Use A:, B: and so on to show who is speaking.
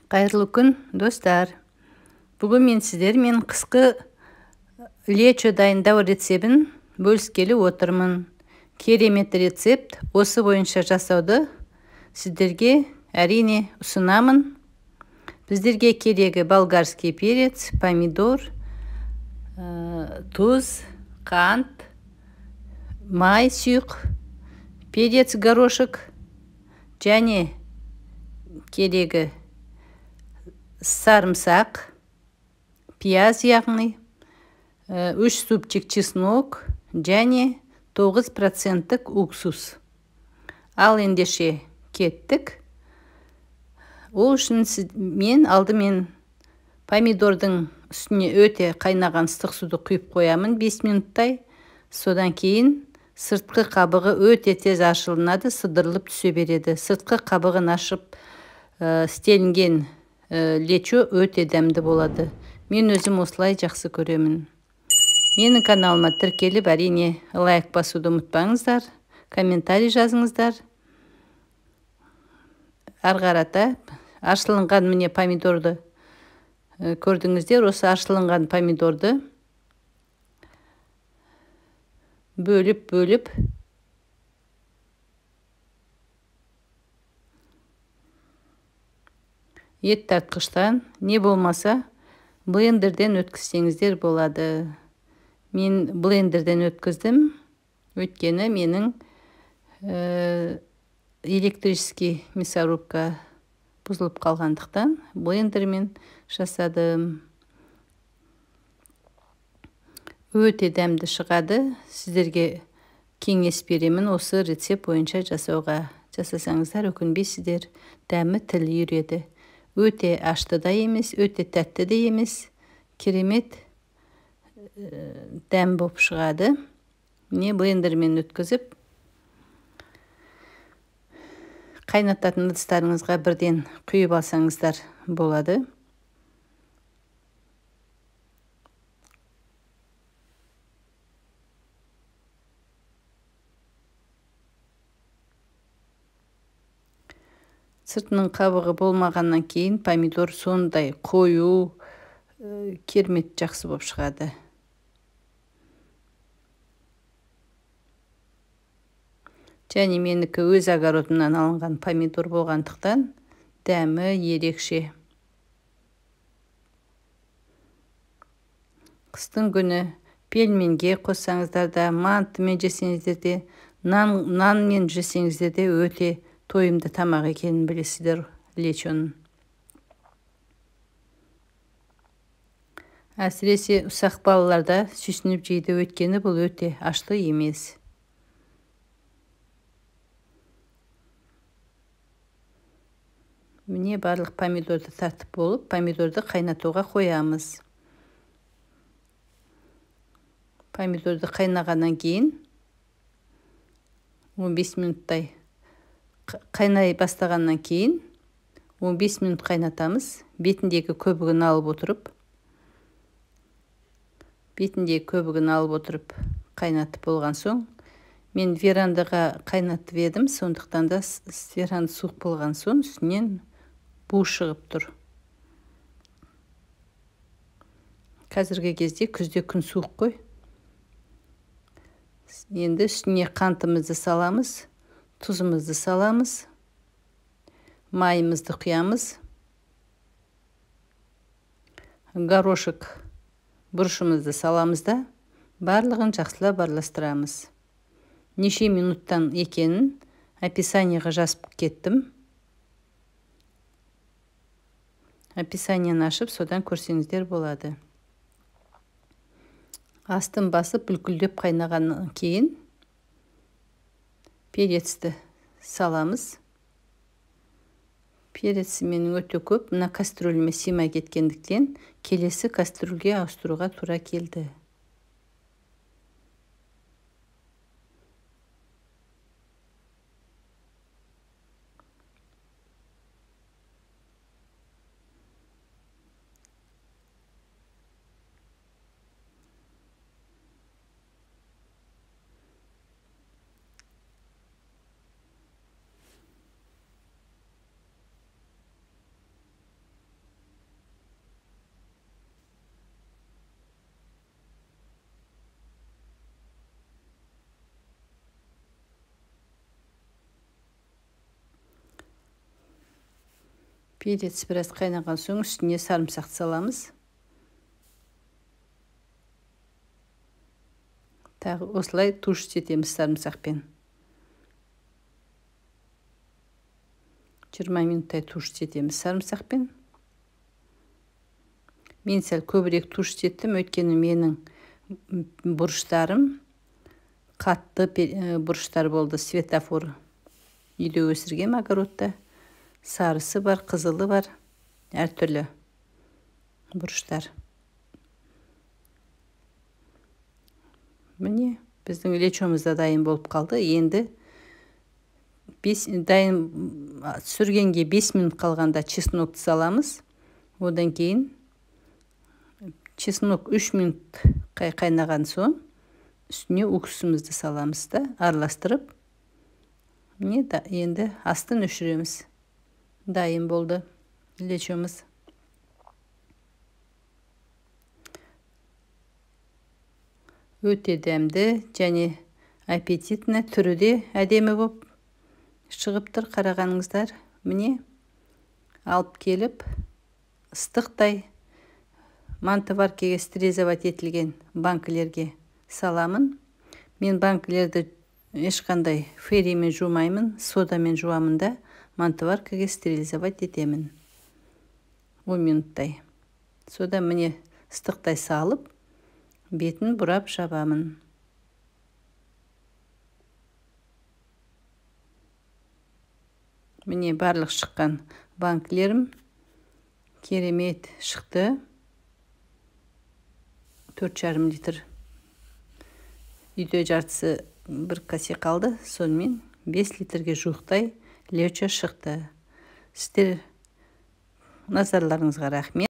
A: Қайырлы күн, достар. Бүгін мен сіздермен қысқы лечо дайындау рецебін бөліскелі отырмын. Керемет рецепт, осы бойынша жасауды сіздерге әрине ұсынамын. Біздерге керегі болгарский перец, помидор, тұз, қант, май сұйық, перец горошек және керегі сарымсақ, пияз, яғни 3 супчик чеснок және 9% уксус. Ал ендеше кеттік. Ол үшін мен алдымен помидордың үстіне өте қайнаған ыстық суды құйып қоямын 5 минуттай. Содан кейін сыртқы қабығы өте тез ашылынады, сыдырылып түсе береді. Сыртқы қабығын ашып істелінген лечо өте дәмді болады. Мен өзім осылай жақсы көремін. Менің каналыма тіркеліп, әрине лайк басуды ұмытпаңыздар, комментарий жазыңыздар. Ары қарата аршылынған міне помидорды көрдіңіздер. Осы аршылынған помидорды бөліп-бөліп ет тартқыштан, не болмаса блендерден өткізсеңіздер болады. Мен блендерден өткіздім, өйткені менің электрический мясорубка бұзылып қалғандықтан блендермен жасадым. Өте дәмді шығады. Сіздерге кеңес беремін осы рецепт бойынша жасауға. Жасасаңыздар өкінбейсіздер, дәмі тіл үйіреді. Өте ашты да емес, өте тәтті де емес, керемет дәм болып шығады. Міне блендермен өткізіп, қайнататын ыдыстарыңызға бірден құйып алсаңыздар болады. Сыртының қабығы болмағаннан кейін помидор сондай қою, керемет жақсы болып шығады. Және менікі өз огородымнан алынған помидор болғандықтан дәмі ерекше. Қыстың күні пельменге қоссаңыздар да, мантымен жесеңіздер де, нанмен жесеңіздер де өте тойымды тамақ екенін білесіздер лечоның. Әсіресе ұсақ балаларда сүйсініп жейді, өйткені бұл өте ашты емес. Міне барлық помидорды тартып болып, помидорды қайнатуға қоямыз. Помидорды қайнағаннан кейін 15 минуттай қайнай бастағаннан кейін 15 минут қайнатамыз. Бетіндегі көбігін алып отырып, қайнатып болған соң, мен верандаға қайнатып едім, сондықтан да веранда суық болған соң үстінен бу шығып тұр. Қазіргі кезде күзде күн суық қой. Енді үстіне қантымызды саламыз, тұзымызды саламыз, майымызды құямыз, горошек бұрышымызды саламыз да, барлығын жақсылап араластырамыз. Неше минуттан екенін описаниеға жазып кеттім. Описаниені ашып, содан көрсеңіздер болады. Астын басып, бүлкілдеп қайнағаннан кейін перецті саламыз. Переці менің өте көп, мына кастрюліме сыймай кеткендіктен келесі кастрюльге ауыстыруға тура келді. Перец біраз қайнаған соң үстіне сарымсақты саламыз. Тағы осылай тушить етеміз сарымсақпен. 20 минуттай тушить етеміз сарымсақпен. Мен сәл көбірек тушить еттім, өйткені менің бұрыштарым қатты бұрыштар болды, светофор. Үйде өсіргем огородта. Сарысы бар, қызылы бар, әртүрлі бұрыштар. Міне, біздің лечомыз да дайын болып қалды. Енді дайын түсіргенге 5 минут қалғанда чеснокты саламыз. Одан кейін чеснок 3 минут қайнаған соң үстіне уксусымызды саламыз да араластырып, міне, енді астын өшіреміз. Дайын болды лечомыз. Өте дәмді және аппетитті, түрі де әдемі болып шығып тұр, қарағаныңыздар. Міне, алып келіп ыстықтай мантоваркеге стерилизовать етілген банкілерге саламын. Мен банкілерді ешқандай ферримен жумаймын, содамен жуамын да мантоваркаге стерилизовать етемін 10 минуттай. Содан міне ыстықтай салып, бетін бұрап жабамын. Міне, барлық шыққан банкілерім керемет шықты. 4,5 литр. Үйде жартысы бір касе қалды, сонымен 5 литрге жуықтай лечо шықты. Сіздер назарларыңызға рахмет.